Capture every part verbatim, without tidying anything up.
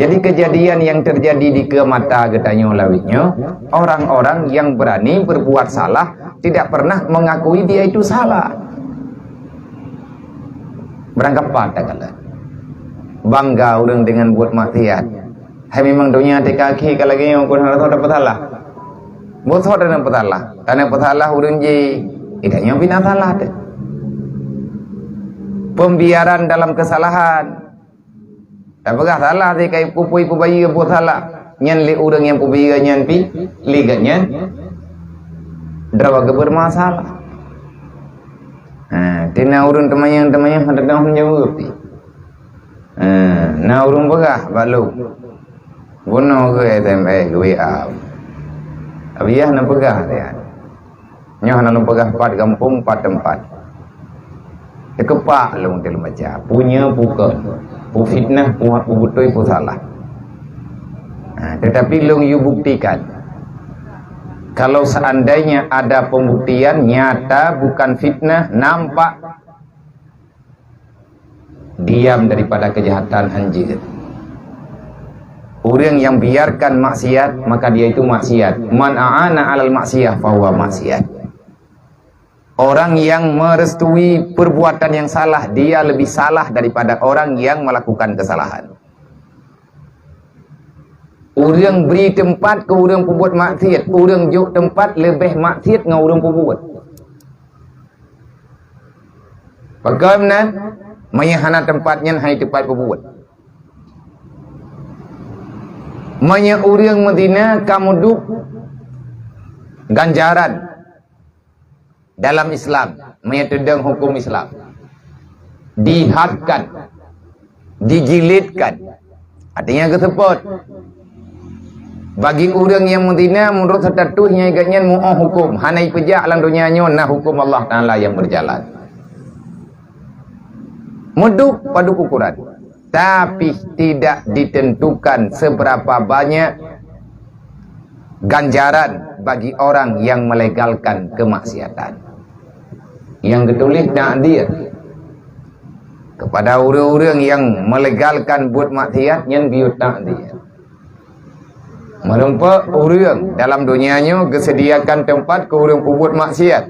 Jadi, kejadian yang terjadi di keue mata geutanyoe lawét nyoe, orang-orang yang berani berbuat salah tidak pernah mengakui dia itu salah. Beurangkapat takalon. Bangga ureuëng dengan buet maksiat. Hai, memang donya teuka akhé ka lagée nyoe, kon hana soe tapeusalah. Buet soe tapeusalah. Tanyoe peusalah ureuëng jih, geutanyoe pih na salah teuh. Pembiaran dalam kesalahan. Tapeugah salah, di kai kupui peubayeue buet salah. Nyan lé ureuëng nyang peubayeue nyan pih, lé geuh nyan droe geubeurmasalah. Ha, tina ureuëng teumanyong-teumanyong hana teudoh meujaweueb pih. Ha, na ureuëng peugah bak lôn, bunoe geuh S M S, geuh W A. Abiyah na peugah, ya. Nyoe hana lôn peugah pat gampông, pat teumpat. Teukeupak lôn, lôn baca. Punye pukon. Pu fitnah, pu, pu beutôi, pu salah. Nah, tetapi lôn yue buktikan. Kalau seandainya ada pembuktian nyata bukan fitnah, nampak diam daripada kejahatan, hanjeuet. Ureuëng yang biarkan maksiat, maka dia itu maksiat. Man a'ana 'alal maksiyah fahuwa maksiat. Orang yang merestui perbuatan yang salah, dia lebih salah daripada orang yang melakukan kesalahan. Ureuëng bri teumpat keu ureuëng peubuet maksiat, ureuëng jok teumpat leubeh maksiat ngon ureuëng peubuet. Pakon nan? Meunyoe hana teumpat nyan hai teumpat peubuet. Meunyoe ureuëng meuzina ka meuduek ganjaran dalam Islam, meunyoe teudong huköm Islam, dihadkan, dijilidkan, artinya geuseupôt. Bagi ureuëng nyang meuzina, meunurot status nyang geuhnyan muoh huköm, hana ipeujak lam donya nyoe, na huköm Allah Taala nyang beujalan. Meuduek padub ukuran, tapi tidak ditentukan seberapa banyak ganjaran bagi orang yang melegalkan kemaksiatan. Nyang geutuléh takdir. Kepada ureuëng-ureuëng nyang melegalkan buet maksiat, nyan geuyue takdir. Meurumpok ureuëng dalam donya nyoe geusediakan teumpat keu ureuëng peubuet maksiat.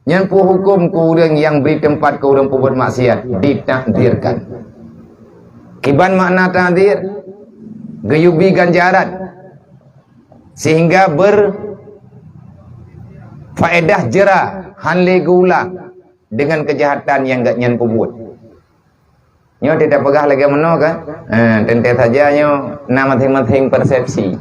Nyan peuhuköm keu ureuëng nyang bri teumpat keu ureuëng peubuet maksiat, ditakdirkan. Kiban makna takdir? Geuyue bi ganjaran, sehingga berfaedah jera, hán lé geuulang dengan kejahatan nyang geuhnyan peubuet. Nyoe teupeugah lagée meunoe kan? Eh, teuntée saja nyoe na maséng-maséng persepsi.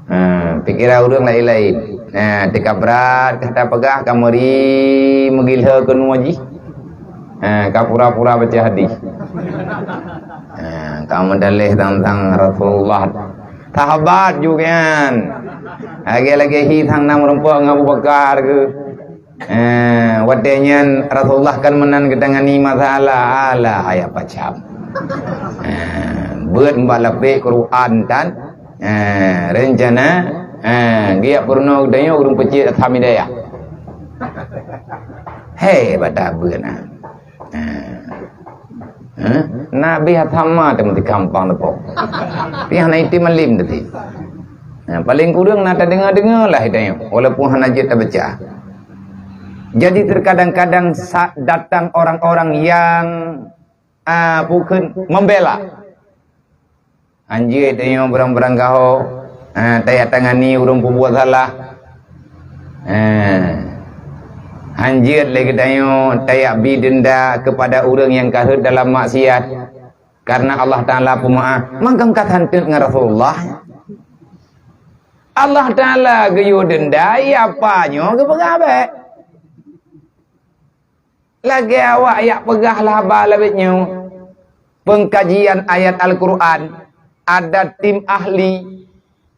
Eh, pikiran ureuëng laén-laén. Nah, teuka brat gata peugah ka meuri meugilho keunoe jih. Eh, ka pura-pura baca hadis. Eh, ka meudaléh tentang Rasulullah. Sahabat juga kan. Lagée-lagée hi sang na meurumpok ngon Abu Bakar ke. Eh, watée nyan Rasulullah kan meunan geutangani masalah, alah, ayah pacam. Eh, beuet bak lapék Quran tan, eh, rencana, eh, geujak peurunoe geutanyoe ureuëng peucit Asam Hidayah. Hei, bata beuet na. Eh. Hah? Nabi Muhammad teuma di gampang teupok. Pih hana item alim tadi. Nah, paling kurang na tadeungoe-deungoe lah hidayah, walaupun hana jeuet tabaca. Jadi terkadang-kadang sa-, datang orang-orang yang, ah, bukan membela. Hanjeuet tanyoe barang-barang gaho, ha, tajak tangani ureuëng peubuet salah. Ha. Hanjeuet lé geutanyoe tajak bi denda kepada ureuëng nyang ka rhot dalam maksiat, karena Allah Taala peumaáh. Mangkang ka santeut ngon Rasulullah. Allah Taala geuyue denda, iya apa nyoe geupeugah bék. Lagée awak yak peugah laba lawét nyoe, pengkajian ayat Al-Quran, ada tim ahli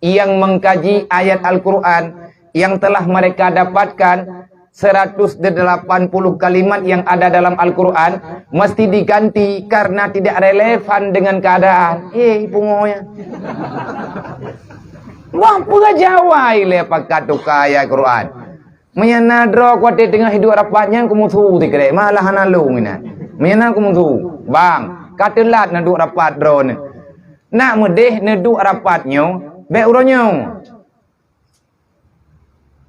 yang mengkaji ayat Al-Quran yang telah mereka dapatkan seratus delapan puluh kalimat yang ada dalam Al-Quran mesti diganti karena tidak relevan dengan keadaan. Eh, pungonya. Wah, peue jawai lé pakat tuka ayat Quran. Meunyo na droe kuaté teungoh duek rapat nyan kumusu sikrek, malah hana lôn inan. Meunyo na kumusu, bang, ka teulat na duek rapat droeneuh. Nak meudeh neuduek rapat nyoe, bék uroe nyoe.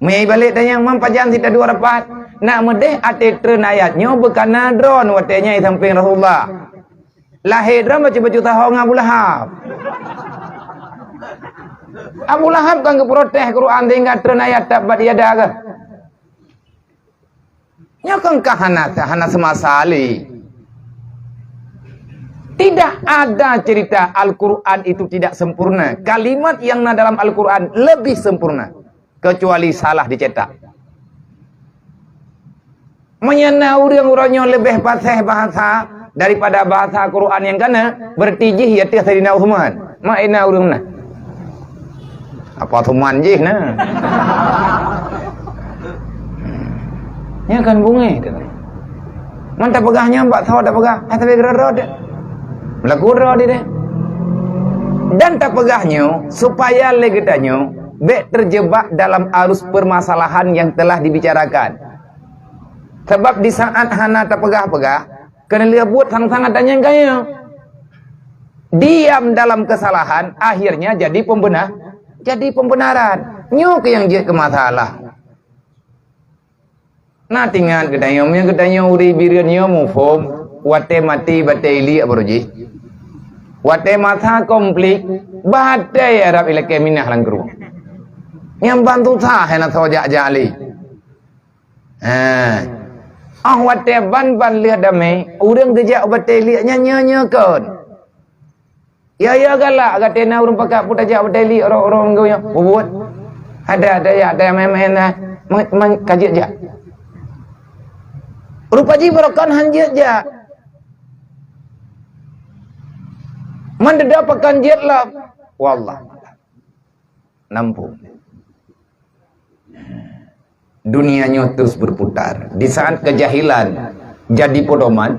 Meuibalek tanyong, man pajan sit taduek rapat? Nak meudeh até treun ayat nyoe beukana droen watée nyan i sampéng Rasulullah. Lahé droen bacut-bacut sahoe ngon Abu Lahab. Abu Lahab kan geuprotes Quran sehingga treun ayat tabbat yada kah. Nyoe kan ka hana, hana seumasa lé. Tidak ada cerita Al-Quran itu tidak sempurna. Kalimat yang na dalam Al-Quran lebih sempurna, kecuali salah dicetak. Meunyoe na ureuëng uroe nyoe leubeh paséh bahasa daripada bahasa Quran nyang kana, berarti jih i ateueh Saidina Uthman. Mak ina ureuëng na. Apa Uthman jih na? Nyan kan bungéh tu. Man tapeugah nyan bak tho tapeugah, hana sabé keudroe-droe deh. Meulaku droe deh. Dan tapeugah nyoe supaya lé geutanyoe bék terjebak dalam arus permasalahan yang telah dibicarakan. Sabab di saat hana tapeugah-peugah, keuneulheueh buet sang-sang ata nyang kaya. Diam dalam kesalahan, akhirnya jadi pembenar, jadi pembenaran. Nyoe keuh nyang jeuet keu masalah. Na teuingat geutanyoe, meunyoe geutanyoe ureuëng Bireuen nyoe muphom, watée maté batée iliek baroe jih. Watée masa konflik, batée Arab ilakée minah lam krueng. Nyang ban susah hana soe jak-jak lé. Ha. Oh watée ban-ban lheueh damé, ureuëng geujak u batée iliek nyan nyoe-nyoe kon. Ya, ya galak, gata na ureuëng pakat pun tajak batée iliek, ro-, ro-, nyoe, bubuet. Ada, ada ya, ada main-main na. Man, man, ka jeuet jak. Rupa jih baroe kon han jeuet jak. Man deuda pakon jeuet lom. Wallah. Nampung. Dunia nyoe terus berputar. Di saat kejahilan jadi pedoman,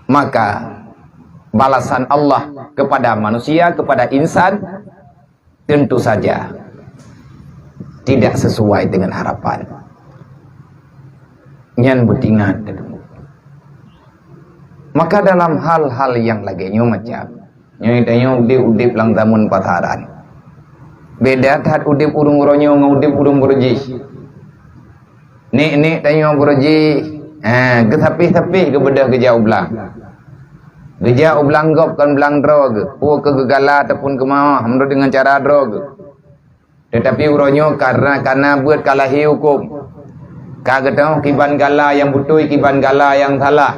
maka balasan Allah kepada manusia, kepada insan, tentu saja tidak sesuai dengan harapan. Nyan beutingat. Maka dalam hal-hal yang lagée nyoe macam, nyoe tanyoe udeb-udeb lam zaman pasaran. Beda that udeb ureuëng uroe nyoe ngon udeb ureuëng baroe jih. Nek-nek tanyoe baroe jih, ha, geusapih-sapih geubeudôh geujak u blang. Geujak u blang gob kon blang droe geuh, peue keu geugala ataupun geumawah meunurot deungon cara droe geuh. Teutapi uroe nyoe karena kana beuet ka lahé hukôm. Ka geutanyoe kiban gala nyang beutôi, kiban gala nyang salah.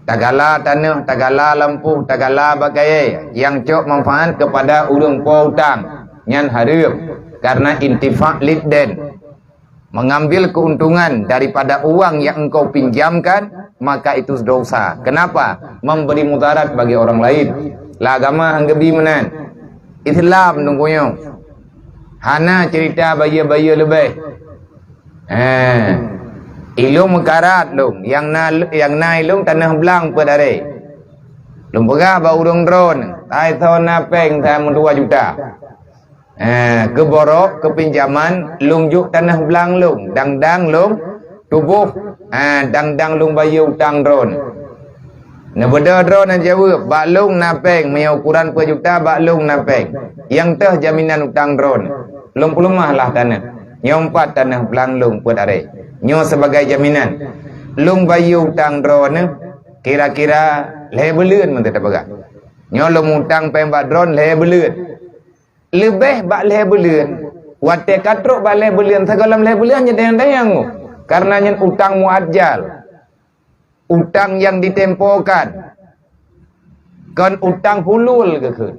Tagala tanoh, tagala lampôh, tagala bakayée nyang cok manfaat keupada ureuëng po utang, nyan hareuem, karena intifa lid dain. Mengambil keuntungan daripada uang yang engkau pinjamkan, maka itu dosa. Kenapa? Memberi mudarat bagi orang lain. Lah agama han geubi meunan. Islam nunggu nyoe. Hana cerita bayeue-bayeue leubeh. Ha. Ilong meukarat lom. Yang na, yang na ilong tanoh blang peuet aré. Lôn peugah bak ureuëng droen, hai tho na péng sa meudua juta. Eh, keu borok, keu pinjaman, lôn jok tanoh blang lôn, dang-dang lôn tuboh, eh, dang-dang lôn bayeue utang droen. Neubeudôh droen na jaweueb, bak lôn na péng, meunyoe ukuran peuet juta, bak lôn na péng. Nyang teuh jaminan utang droen. Lôn peuleumah lah tanoh. Nyoe pat tanoh blang lôn peuet aré. Nyoe sibagai jaminan. Lôn bayeue utang droen, kira-kira lhée buleuen mantong tapeugah. Nyoe lôn mutang péng bak droen lhée buleuen. Leubeh bak lhée buleuen. Watée ka trok bak lhée buleuen, sigohlom lhée buleuen nyan dayang-dayang. Kareuna nyan utang muajjal. Utang nyang ditempokan. Kon utang hulul geukheun.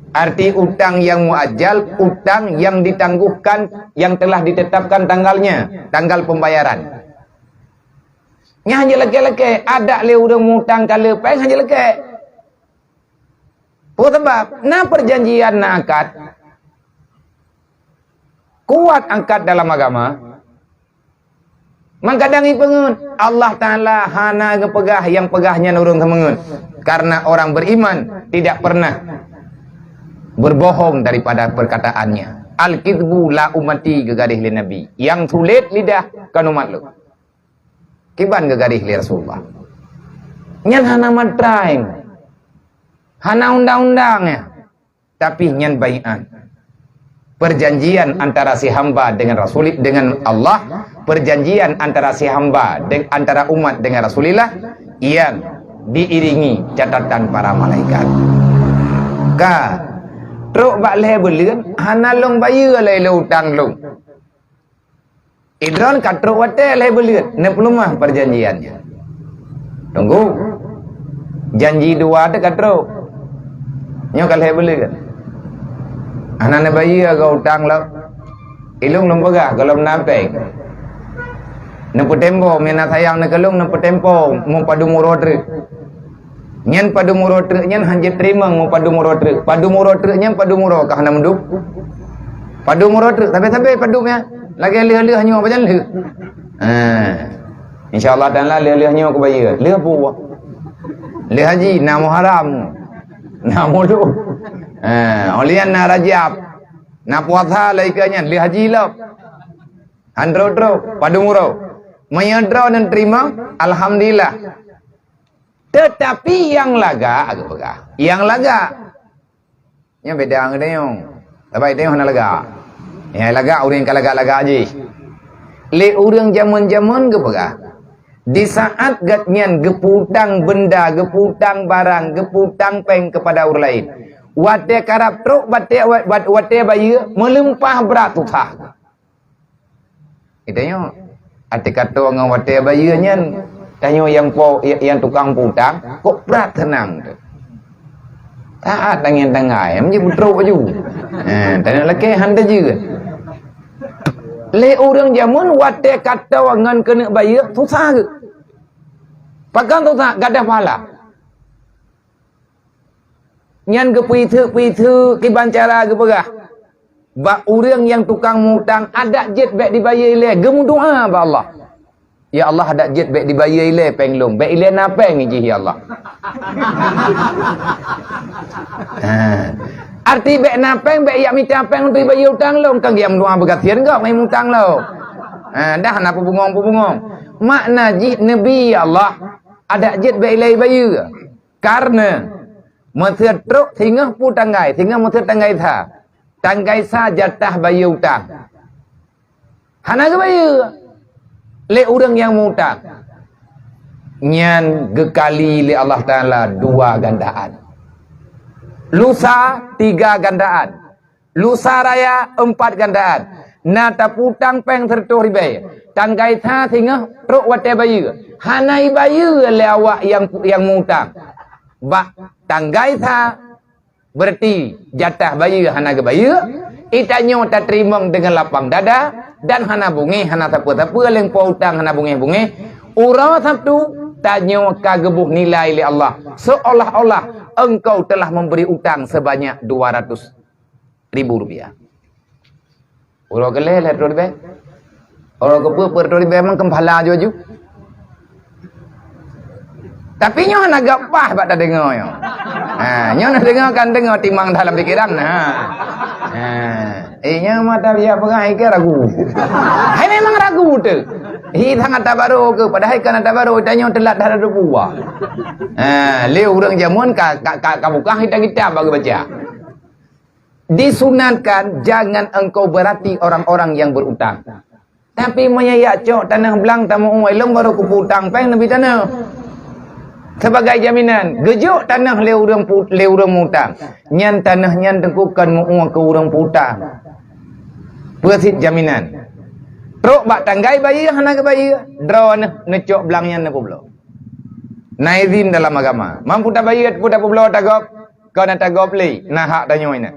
Arti utang nyang muajjal, utang yang ditangguhkan, yang telah ditetapkan tanggalnya, tanggal pembayaran. Nyan hana lakée-lakée, adak lé ureuëng mutang ka le péng hana lakée. Peue sabab? Na perjanjian, na akad. Kuat akad dalam agama. Mangkadang ipeungeut, Allah Taala hana geupeugah nyang peugah nyan ureuëng seumeungeut. Karena orang beriman tidak pernah berbohong daripada perkataannya. Al-kizbu la ummati geugaréh lé Nabi. Nyang sulet lidah kon umat lôn. Kiban geugaréh lé Rasulullah. Nyan hana matraeng. Hana undang-undang ya. Tapi nyan baiat. Perjanjian antara si hamba dengan Rasul, dengan Allah, perjanjian antara si hamba deng-, antara umat dengan Rasulullah yang diiringi catatan para malaikat. Ka trok bak lhèe buleuen hana lôn bayeue lé lôn utang lôn. Idroen ka trok watèe lhèe buleuen, neupeuleumah perjanjian nyan. Tunggu. Janji dua teuh ka trok. Nyoe ka lhèe buleuen. Hana neubayeue geuh utang lom. Ilôn lôn peugah gohlom na péng. Neupeutempo, meunyo na sayang neuh keu lôn, neupeutempo, meupadum uroe treuk. Nyan padum uroe treuk nyan han jeuet teurimong meupadum uroe treuk. Padum uroe treuk nyan padum uroe ka hana meudup. Padum uroe treuk, sabe-sabe padum nyan. Lagèe lheueh-lheueh nyoe, pajan lheueh. Ha. Insya Allah Taala lheueh-lheueh nyoe kubayeue. Lheueh peue? Lheueh haji, na Muharram. Na Maulud. Ha, 'oh lheueh nyan na Rajab. Na puasa lom ikeue nyan, lheueh haji lom. Han trok-trok, padum uroe. Meunyo droeneuh teurimong, alhamdulillah. Teutapi nyang lagak, geupeugah, nyang lagak. Nyan beda ngon tanyoe. Sabab tanyoe hana lagak. Nyang lagak ureueng ka lagak-lagak jih. Lé ureueng jameun-jameun geupeugah, di saat gobnyan geupeutang benda, geupeutang barang, geupeutang péng kepada ureueng laén, watèe karab trok, watèe, wat-, watèe bayeue, meulimpah brat susah. Geutanyoe, até kato ngon watèe bayeue nyan, tanyoe nyang po, nyang tukang peutang, kok brat seunang teuh. Taát tangieng tanggai, meujeuet beutrok laju. Eh, tanyoe lakèe han tajeuet. Lé ureueng jameun watèe kato ngon keuneuk bayeue, susah geuh. Pakon susah? Gadoh pahala. Nyan geupeuiseuk-peuiseuk kiban cara geupeugah. Bak ureueng nyang tukang mutang, adak jeuet bèk dibayeue ilèe, geumeudoa bak Allah. "Ya Allah, adak jeuet bèk dibayeue ilèe péng lôn, bèk ilèe na péng jih, ya Allah." Ha. Arti bèk na péng, bèk jak mita péng untuk ibayeue utang lôn, kan geujak meudoa beugasien gob ngon mutang lôn. Ha, dah na peubungong-peubungong. Makna jih neubi, "Ya Allah, adak jeuet bèk ilèe ibayeue." Karena meuseuet trok singoh peue tanggai, singoh meuseuet tanggai sa. Tanggai sa jatah bayeue utang. Hana geubayeue lé ureueng nyang meu-utang. Nyan geukali lé Allah Taala dua gandaan. Lusa tiga gandaan. Lusa raya empat gandaan. Na tapeu-utang péng siratoh ribèe. Tanggai sa singoh trok watèe bayeue. Hana ibayeue lé awak nyang, nyang meu-utang. Bak tanggai sa, berarti jatah bayeue hana geubayeue, geutanyoe tateurimong deungon lapang dada, dan hana beungéh, hana sapeue-sapeue, lé po utang hana beungéh-beungéh. Uroe Sabtu, tanyoe ka geuboh nilai lé Allah, seolah-olah engkau telah memberi utang sebanyak dua ratus ribu rupiah. Uroe keulhèe lhèe reutôh ribèe. Uroe keupeuet peuet reutôh ribèe, memang keumpala aju-aju. Tapi nyoe hana geupaih bak tadeungoe nyoe. Ha, nyoe na deungoe kan deungoe timang dalam pikeran. Ha. Ha. Eh, nyoe mata biak peugah hai keu ragu. Hai memang ragu teuh. Hi sangat tabaro keu, padahai kana tabaro tanyoe teulat dah ada dua buah. Ha, lé ureueng jameun ka, ka, ka, ka buka kitab-kitab bagi baca. Disunatkan jangan engkau berati orang-orang yang berutang. Tapi meunyo jak cok tanoh blang tameu'ue, lôn baru kupeu-utang péng neubi tanoh. Sebagai jaminan, geujok tanoh lé ureueng pu-, lé ureueng meu-utang. Nyan tanoh nyan teungku kon meu-ue keu ureueng peu-utang. Peue cit jaminan? Trok bak tanggai bayeue hana geubayeue, droeneuh neucok blang nyan neupeubloe. Na izin dalam agama. Mampu tabayeue, peue tapeubloe tagob? Kon na tagob lé, na hak tanyoe nyan.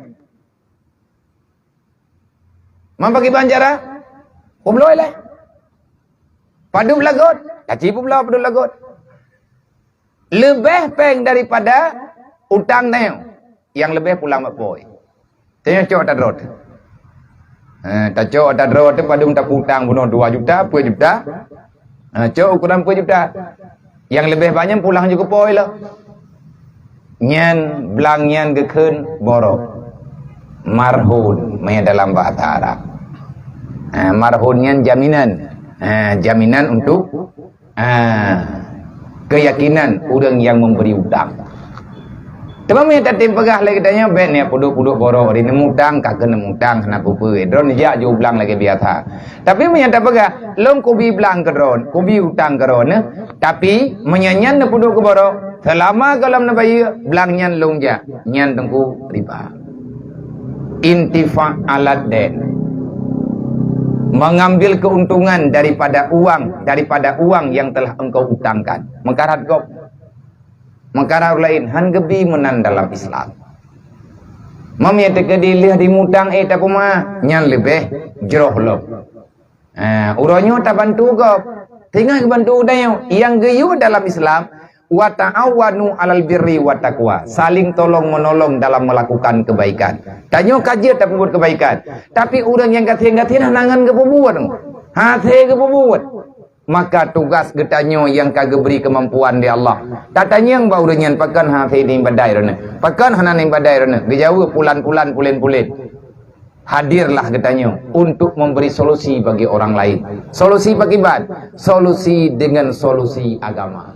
Mampu kiban cara? Peubloe lé. Padub lagot, taci peubloe padub lagot. Leubeh péng daripada utang tanyoe. Nyang leubeh pulang bak po. Tanyoe cok ata droe teuh. Ha, tacok ata droe teuh padub tapeu-utang bunoe dua juta, peuet juta. Ha, cok ukoran peuet juta. Nyang leubeh banyak pulang ju keu po lom. Nyan blang nyan geukheun borok. Marhun, meunan dalam bahasa Arab. Ha, marhun nyan jaminan. Ha, jaminan untuk, ha, keyakinan ureueng nyang memberi utang. Teuma meunyoe tatem peugah lé geutanyoe, "Bèk neupeuduek-peuduek borok, di neumutang, ka keuh neumutang, hana peue-peue, droeneuh jak ju blang lagèe biasa." Tapi meunyoe tapeugah, "Lôn kubi blang keu droeneuh, kubi utang keu droeneuh, tapi meunyoe nyan neupeuduek keu borok, seulama gohlom neubayeue, blang nyan lôn jak," nyan teungku riba. Intifa alat den. Mengambil keuntungan daripada uang, daripada uang yang telah engkau utangkan. Meukarat gob. Meukarat ureueng laén, han geubi meunan dalam Islam. Meunyoe teukeudi lheueh dimutang, eh, tapeumaaf, nyan leubeh jroh lom. Ha, uroe nyoe tabantu gob. Teuingat bantu tanyoe. Nyang geuyue dalam Islam, "Wa ta'awanu 'alal birri wat taqwa." Saling tolong-menolong dalam melakukan kebaikan. Tanyoe ka jeuet tapeubuet kebaikan. Tapi ureueng nyang gasien-gasien hana ngon geupeubuet. Hase geupeubuet. Maka tugas geutanyoe nyang ka geubri keumampuan lé Allah. Tatanyong bak ureueng nyan, "Pakon hase neuibadat droeneuh? Pakon hana neuibadat droeneuh?" Geujaweueb, "Pulan-pulan, pulen-pulen." Hadirlah geutanyoe untuk memberi solusi bagi orang lain. Solusi pakiban? Solusi dengan solusi agama.